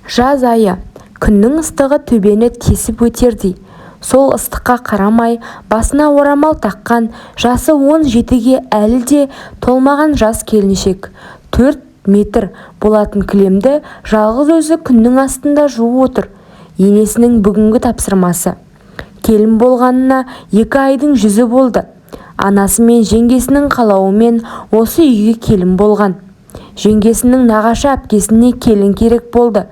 Жаз айы. Күннің ыстығы төбені тесіп өтердей. Сол ыстыққа қарамай басына орамал таққан жасы 17-ге әлі де толмаған жас келіншек 4 метр болатын кілемді жалғыз өзі күннің астында жуып отыр. Енесінің бүгінгі тапсырмасы. Келін болғанына 2 айдың жүзі болды. Анасы мен жеңгесінің қалауымен осы үйге келін болған. Жеңгесінің нағашы әпкесіне келін керек болды.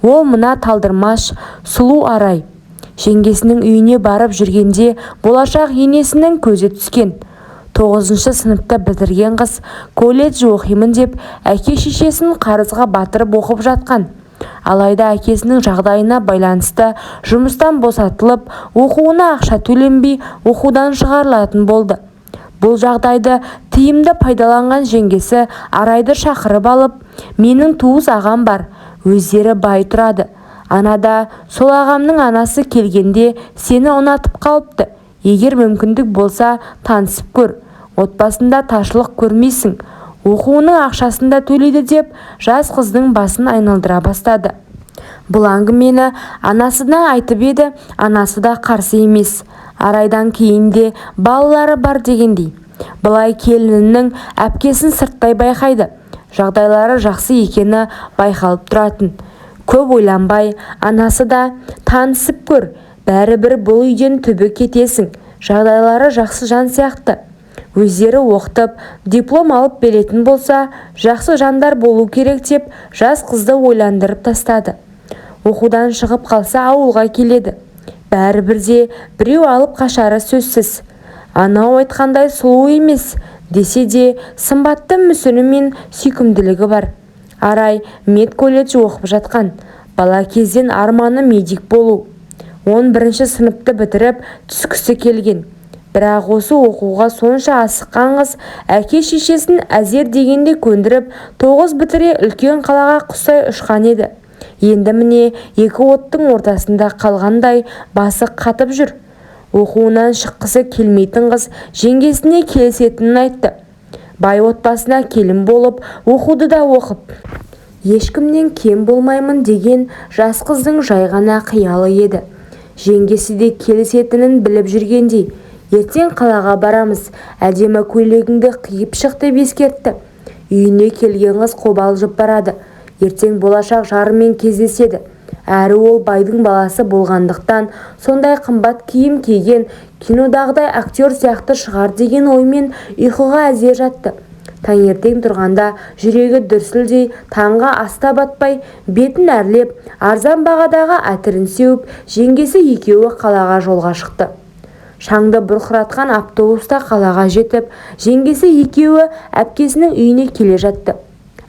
Ол мына талдырмаш сұлу Арай. Жеңгесінің үйіне барып жүргенде болашақ енесінің көзі түскен. Тоғызыншы сыныпты бітірген қыз колледж оқимын деп әке-шешесін қарызға батырып оқып жатқан. Алайда әкесінің жағдайына байланысты жұмыстан босатылып, оқуына ақша төленбей, оқудан шығарылатын болды. Бұл жағдайды тиімді пайдаланған жеңгесі Арайды шақырып алып, «Менің туыс ағам бар, өздері бай тұрады. Анада сол ағамның анасы келгенде сені ұнатып қалыпты. Егер мүмкіндік болса, танысып көр. Отбасында таршылық көрмейсің, оқуыңның ақшасын да төлейді», – деп жас қыздың басын айналдыра бастады. Бұл әңгімені анасына айтып еді, анасы да қарсы емес. Арайдан кейін де балалары бар дегендей. Былай келінінің әпкесін сырттай байқайды. Жағдайлары жақсы екені байқалып тұратын. Көп ойланбай анасы да «Танысып көр, бәрібір бұл үйден түбі кетесің, жағдайлары жақсы жан сияқты. Өздері оқытып, диплом алып беретін болса, жақсы жандар болу керек», – деп жас қызды ойландырып тастады. Оқудан шығып қалса, ауылға келеді. Бәрібір де біреу алып қашары сөзсіз. Анау айтқандай сұлу емес десе де, сымбатты мүсіні мен сүйкімділігі бар. Арай медколледж оқып жатқан. Бала кезден арманы медик болу. 11-сыныпты бітіріп түскісі келген. Бірақ осы оқуға сонша асыққан қыз әке-шешесін әзер дегенде көндіріп, тоғыз бітіре үлкен қалаға құстай ұшқан еді. Енді міне, екі оттың ортасында қалғандай басы қатып жүр. Оқуынан шыққысы келмейтін қыз жеңгесіне келісетінін айтты. Бай отбасына келін болып, оқуды да оқып, ешкімнен кем болмаймын деген жас қыздың жай ғана қиялы еді. Жеңгесі де келісетінін біліп жүргендей, «Ертең қалаға барамыз, әдемі көйлегіңді киіп шық», – деп ескертті. Үйіне келген қыз қобалжып барады. Ертең болашақ жарымен кездеседі. Әрі ол байдың баласы болғандықтан сондай қымбат киім киген, кинодағыдай актер сияқты шығар деген оймен ұйқыға әзер жатты. Таңертең тұрғанда жүрегі дүрсілдей, таңғы ас та батпай, бетін әрлеп, арзан бағадағы әтірін сеуіп, жеңгесі екеуі қалаға жолға шықты. Шаңды бұрқыратқан автобуста қалаға жетіп, жеңгесі екеуі әпкесінің үйіне келе жатты.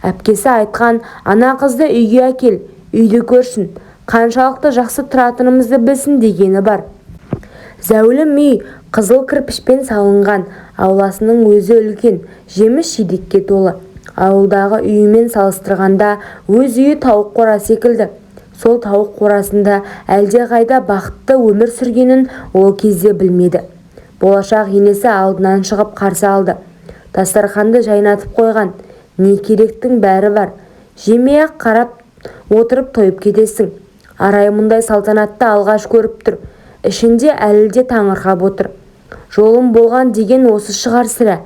Әпкесі айтқан, «Ана қызды үйге әкел, үйді көрсін, қаншалықты жақсы тұратынымызды білсін», – дегені бар. Зәулім үй қызыл кірпішпен салынған, ауласының өзі үлкен, жеміс-жидекке толы. Ауылдағы үйімен салыстырғанда өз үйі тауық қора секілді. Сол тауық қорасында әлдеқайда бақытты өмір сүргенін ол кезде білмеді. Болашақ енесі алдынан шығып қарсы алды. Дастарқанды жайнатып қойған, не керектің бәрі бар. Жемей-ақ қарап отырып тойып кетесің. Арай мұндай салтанатты алғаш көріп тұр. Ішінде әлі де таңырқап отыр. Жолым болған деген осы шығар сірә.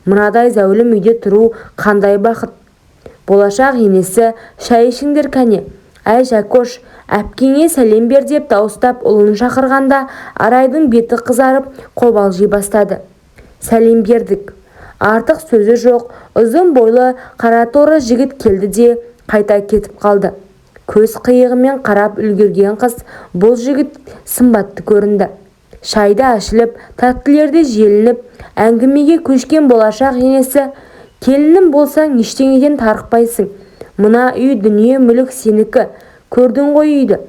Мынадай зәулім үйде тұру қандай бақыт. Болашақ енесі, «Шай ішіңдер, кәне. Әй, Жәкош, әпкеңе сәлем бер», – деп дауыстап ұлын шақырғанда Арайдың беті қызарып, қобалжи бастады. «Сәлем бердік». Артық сөзі жоқ, ұзын бойлы қараторы жігіт келді де қайта кетіп қалды. Көз қиығымен қарап үлгерген қыз бұл жігіт сымбатты көрінді. Шайды ішіліп, тәттілерді желініп, әңгімеге көшкен болашақ енесі, «Келінім болсаң, ештеңеден тарықпайсың. Мына үй, дүние-мүлік сенікі. Көрдің ғой үйді.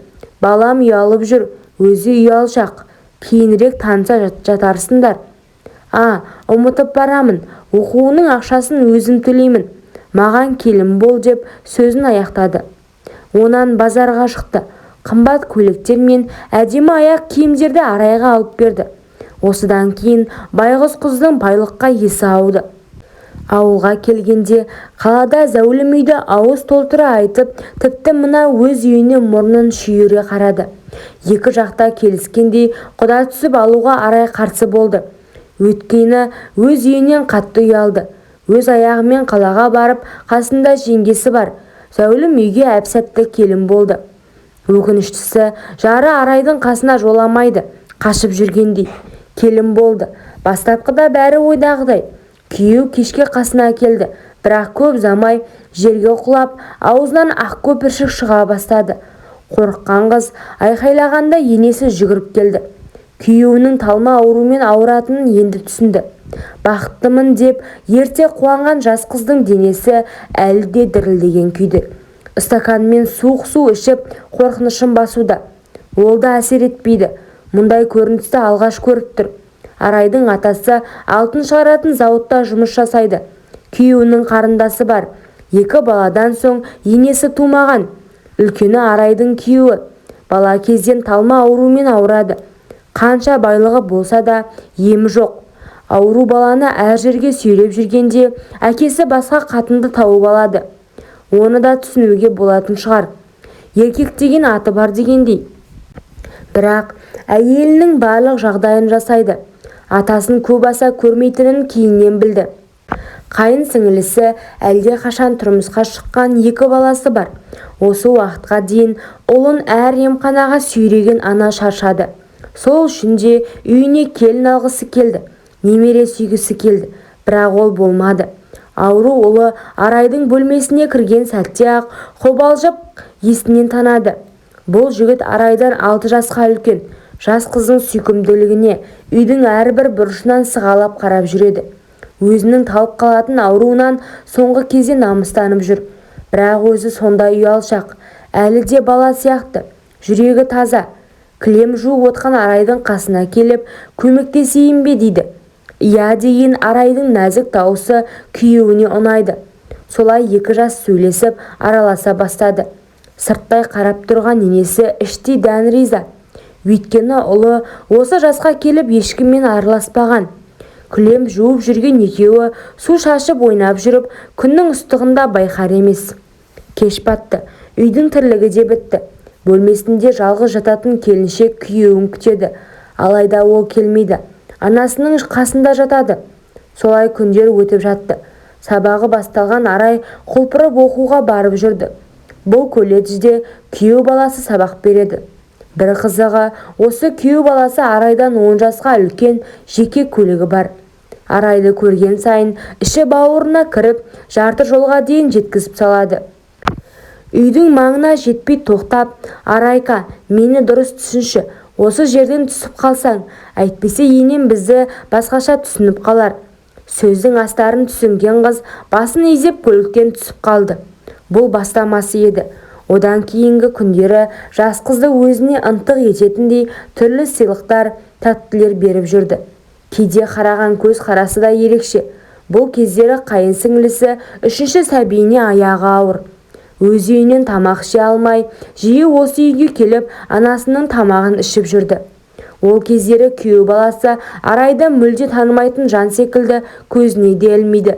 Балам ұялып жүр, өзі ұялшақ. Кейінірек таныса жатарсыңдар. А, ұмытып барамын, оқуыңның ақшасын өзім төлеймін. Маған келін бол», – деп сөзін аяқтады. Онан базарға шықты. Қымбат көйлектер мен әдемі аяқ киімдерді Арайға алып берді. Осыдан кейін байғұс қыздың байлыққа есі ауды. Ауылға келгенде қалада зәулім үйді ауыз толтыра айтып, тіпті мына өз үйіне мұрнын шүйіре қарады. Екі жақта келіскендей құда түсіп алуға Арай қарсы болды. Өйткені өз үйінен қатты ұялды. Өз аяғымен қалаға барып, қасында жеңгесі бар, зәулім үйге әп-сәтте келін болды. Өкініштісі, жары Арайдың қасына жоламайды, қашып жүргендей. Келін болды. Бастапқыда бәрі ойдағыдай. Күйеу кешке қасына келді, бірақ көп ұзамай жерге құлап, аузынан ақ көпіршік шыға бастады. Қорыққан қыз айқайлағанда енесі жүгіріп келді. Күйеуінің талма аурумен ауыратынын енді түсінді. Бақыттымын деп ерте қуанған жас қыздың денесі әлі де дірілдеген күйде. Стаканмен суық су ішіп қорқынышын басуда. Ол да әсер етпейді. Мұндай көріністі алғаш көріп тұр. Арайдың атасы алтын шығаратын зауытта жұмыс жасайды. Күйеуінің қарындасы бар. Екі баладан соң енесі тумаған. Үлкені Арайдың күйеуі. Бала кезден талма аурумен ауырады. Қанша байлығы болса да емі жоқ. Ауру баланы әр жерге сүйреп жүргенде әкесі басқа қатынды тауып алады. Оны да түсінуге болатын шығар. Еркек деген аты бар дегендей. Бірақ әйелінің барлық жағдайын жасайды. Атасын көп аса көрмейтінін кейіннен білді. Қайын сіңілісі әлде қашан тұрмысқа шыққан, екі баласы бар. Осы уақытқа дейін ұлын әр емханаға сүйреген ана шаршады. Сол үшін де үйіне келін алғысы келді, немере сүйгісі келді, бірақ ол болмады. Ауру ұлы Арайдың бөлмесіне кірген сәтте-ақ қобалжып есінен танады. Бұл жігіт Арайдан 6 жасқа үлкен. Жас қыздың сүйкімділігіне үйдің әрбір бұрышынан сығалап қарап жүреді. Өзінің талып қалатын ауруынан соңғы кезде намыстанып жүр. Бірақ өзі сондай ұялшақ, әлі де бала сияқты, жүрегі таза. Кілем жуып отқан Арайдың қасына келіп, көмектесейін бе дейді. Иә деген Арайдың нәзік дауысы күйеуіне ұнайды. Солай екі жас сөйлесіп, араласа бастады. Сырттай қарап тұрған енесі іштей дән риза. Өйткені ұлы осы жасқа келіп ешкіммен араласпаған. Күлем жуып жүрген екеуі су шашып ойнап жүріп, күннің ыстығында байқар емес. Кеш батты, үйдің тірлігі де бітті. Бөлмесінде жалғыз жататын келіншек күйеуін күтеді. Алайда ол келмейді. Анасының қасында жатады. Солай күндер өтіп жатты. Сабағы басталған Арай құлпырып оқуға барып жүрді. Бұл колледжде күйеу баласы сабақ береді. Бір қызығы, осы күйеу баласы Арайдан 10 жасқа үлкен, жеке көлігі бар. Арайды көрген сайын іші бауырына кіріп, жарты жолға дейін жеткізіп салады. Үйдің маңына жетпей тоқтап, «Арайка, мені дұрыс түсінші, осы жерден түсіп қалсаң, әйтпесе енем бізді басқаша түсініп қалар». Сөздің астарын түсінген қыз басын изеп көліктен түсіп қалды. Бұл бастамасы еді. Одан кейінгі күндері жас қызды өзіне ынтық ететіндей түрлі сыйлықтар, тәттілер беріп жүрді. Кейде қараған көз қарасы да ерекше. Бұл кездері қайын сіңлісі үшінші сәбиіне аяғы ауыр. Өз үйінен тамақ іше алмай, жиі осы үйге келіп, анасының тамағын ішіп жүрді. Ол кездері күйеу баласы Арайды мүлде танымайтын жан секілді көзіне де ілмейді.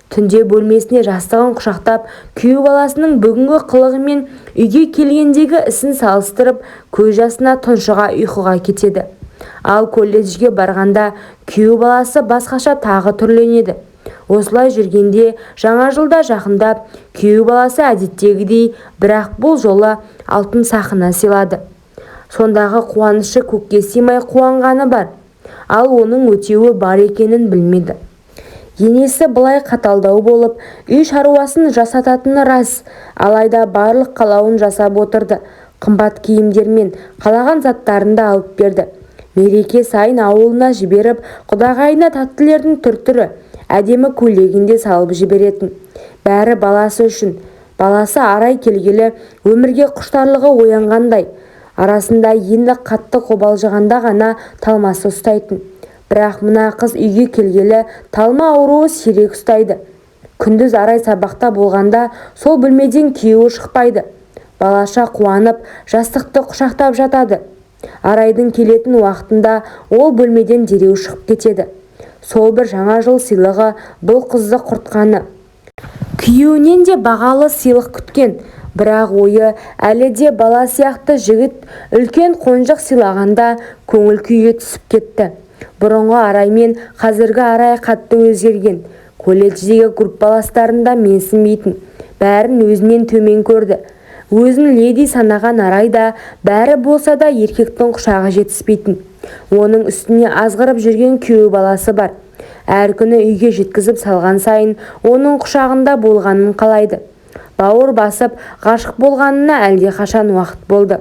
Түнде бөлмесіне жастығын құшақтап, күйеу баласының бүгінгі қылығымен үйге келгендегі ісін салыстырып, көз жасына тұншыға ұйқыға кетеді. Ал колледжге барғанда күйеу баласы басқаша тағы түрленеді. Осылай жүргенде жаңа жылда жақындап, күйеу баласы әдеттегідей, бірақ бұл жолы алтын сақина сыйлады. Сондағы қуанышы көкке сыймай қуанғаны бар. Ал оның өтеуі бар екенін білмеді. Енесі былай қаталдау болып, үй шаруасын жасататыны рас, алайда барлық қалауын жасап отырды. Қымбат киімдермен қалаған заттарын да алып берді. Мереке сайын ауылына жіберіп, құдағайына тәттілердің түр-түрі, әдемі көйлегін де салып жіберетін. Бәрі баласы үшін. Баласы Арай келгелі өмірге құштарлығы оянғандай. Арасында енді қатты қобалжығанда ғана талмасы ұстайтын. Бірақ мына қыз үйге келгелі талма ауруы сирек ұстайды. Күндіз Арай сабақта болғанда сол бөлмеден күйеуі шықпайды. Балаша қуанып, жастықты құшақтап жатады. Арайдың келетін уақытында ол бөлмеден дереу шығып кетеді. Сол бір жаңа жыл сыйлығы бұл қызды құртқаны. Күйеуінен де бағалы сыйлық күткен. Бірақ ойы әлі де бала сияқты жігіт үлкен қонжық сыйлағанда көңіл күйге түсіп кетті. Бұрынғы Арай мен қазіргі Арай қатты өзгерген. Колледждегі группаластарын да менсінбейтін. Бәрін өзінен төмен көрді. Өзін леди санаған Арайда бәрі болса да еркектің құшағы жетіспейтін. Оның үстіне азғырып жүрген күйеу баласы бар. Әр күні үйге жеткізіп салған сайын оның құшағында болғанын қалайды. Бауыр басып, ғашық болғанына әлдеқашан уақыт болды.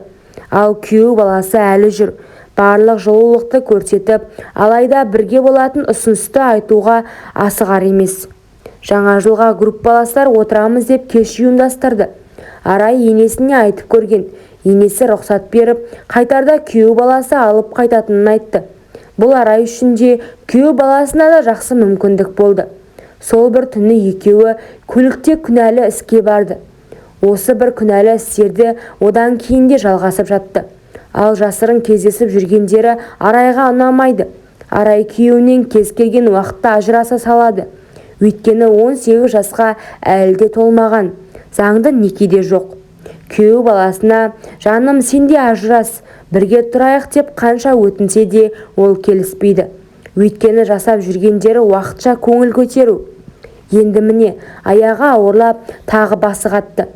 Ал күйеу баласы әлі жүр. Барлық жылулықты көрсетіп, алайда бірге болатын ұсынысты айтуға асығар емес. Жаңа жылға группаластар отырамыз деп кеш ұйымдастырды. Арай енесіне айтып көрген. Енесі рұқсат беріп, қайтарда күйеу баласы алып қайтатынын айтты. Бұл Арай үшін де, күйеу баласына да жақсы мүмкіндік болды. Сол бір түні екеуі көлікте күнәлі іске барды. Осы бір күнәлі істерді одан кейін де жалғасып жатты. Ал жасырын кездесіп жүргендері Арайға ұнамайды. Арай күйеуінен кез келген уақытта ажыраса салады. Өйткені 18 жасқа әлі де толмаған. Заңды некеде жоқ. Күйеу баласына «Жаным, сен де ажырас, бірге тұрайық» деп қанша өтінсе де ол келіспейді. Өйткені жасап жүргендері уақытша көңіл көтеру. Енді міне аяғы ауырлап тағы басы қатты.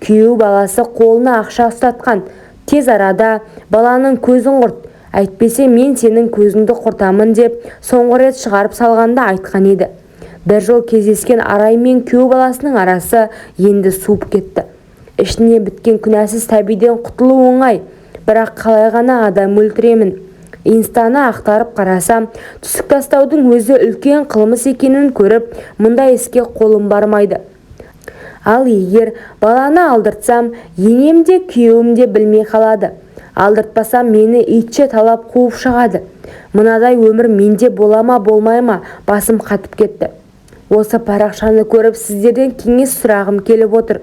Күйеу баласы қолына ақша ұстатқан. Тез арада баланың көзін құрт, әйтпесе мен сенің көзіңді құртамын деп соңғы рет шығарып салғанда айтқан еді. Бір жыл кездескен Арай мен күйеу баласының арасы енді суып кетті. Ішіне біткен күнәсіз сәбиден құтылу оңай, бірақ қалай ғана адам өлтіремін. Инстаны ақтарып қарасам, түсік тастаудың өзі үлкен қылмыс екенін көріп, мұндай іске қолым бармайды. Ал егер баланы алдыртсам, енем де күйеуім де білмей қалады. Алдыртпасам мені итше талап қуып шығады. Мынадай өмір менде бола ма болмай ма, басым қатып кетті. Осы парақшаны көріп сіздерден кеңес сұрағым келіп отыр.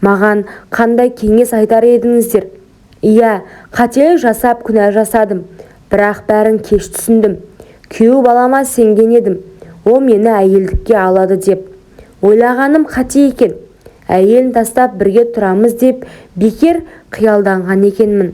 Маған қандай кеңес айтар едіңіздер? Иә, қателік жасап күнә жасадым. Бірақ бәрін кеш түсіндім. Күйеу балама сенген едім. Ол мені әйелдікке алады деп. Ойлағаным қате екен. Әйелін тастап бірге тұрамыз деп бекер қиялданған екенмін.